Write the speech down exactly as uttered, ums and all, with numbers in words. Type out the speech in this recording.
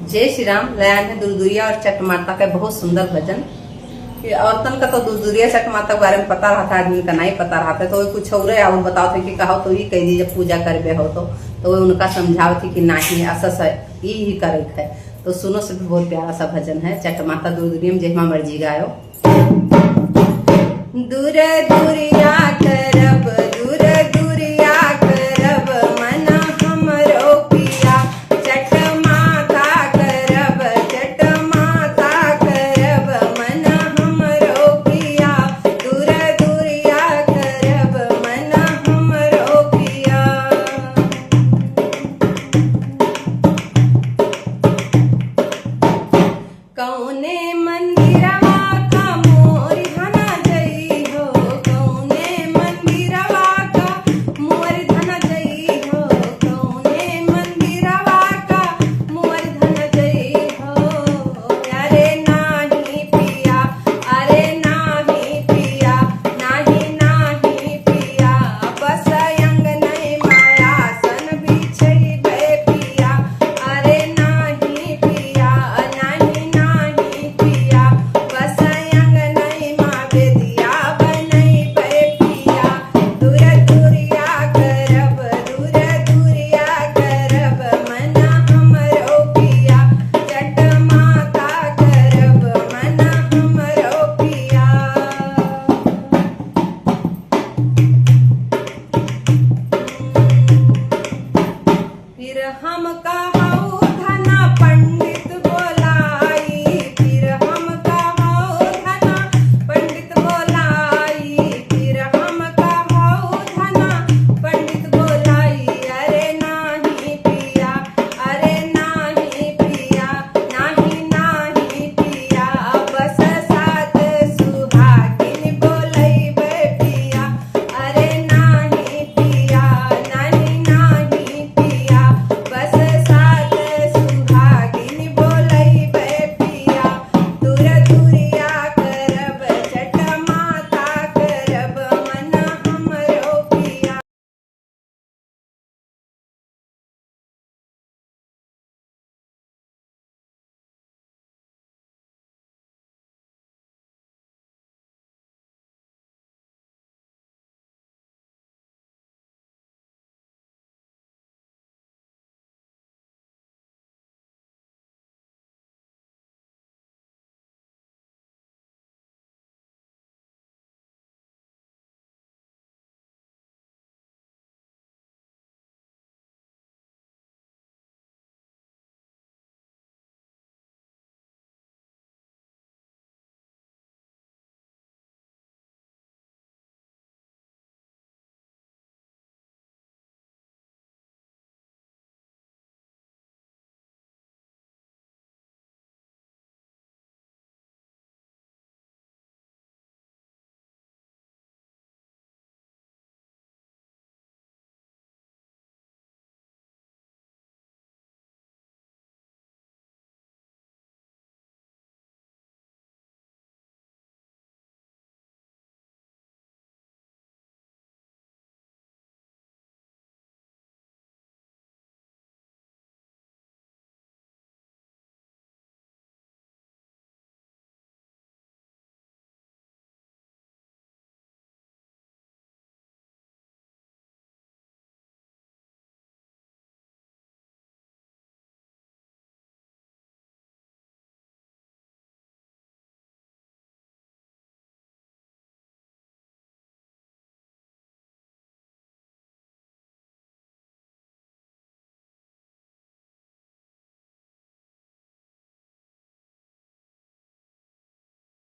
जय श्री राम। लयान है दुरदुरिया और चटमाता का बहुत सुंदर भजन। कि औरतन का तो दुरदुरिया चटमाता के बारे में पता रहता है, आदमी का नहीं पता रहता है, तो वो कुछ और है, और बताओ थे कि कहो तो ये कह दी, जब पूजा करबे हो तो, तो वो उनका समझाओ थे कि नहीं, ऐसा सा, ये ही करे है। तो सुनो, सब बहुत प्यारा सा भजन है, चटमाता दुरदुरिया में जेहमा मर्जी गायो। दूर दूरिया कर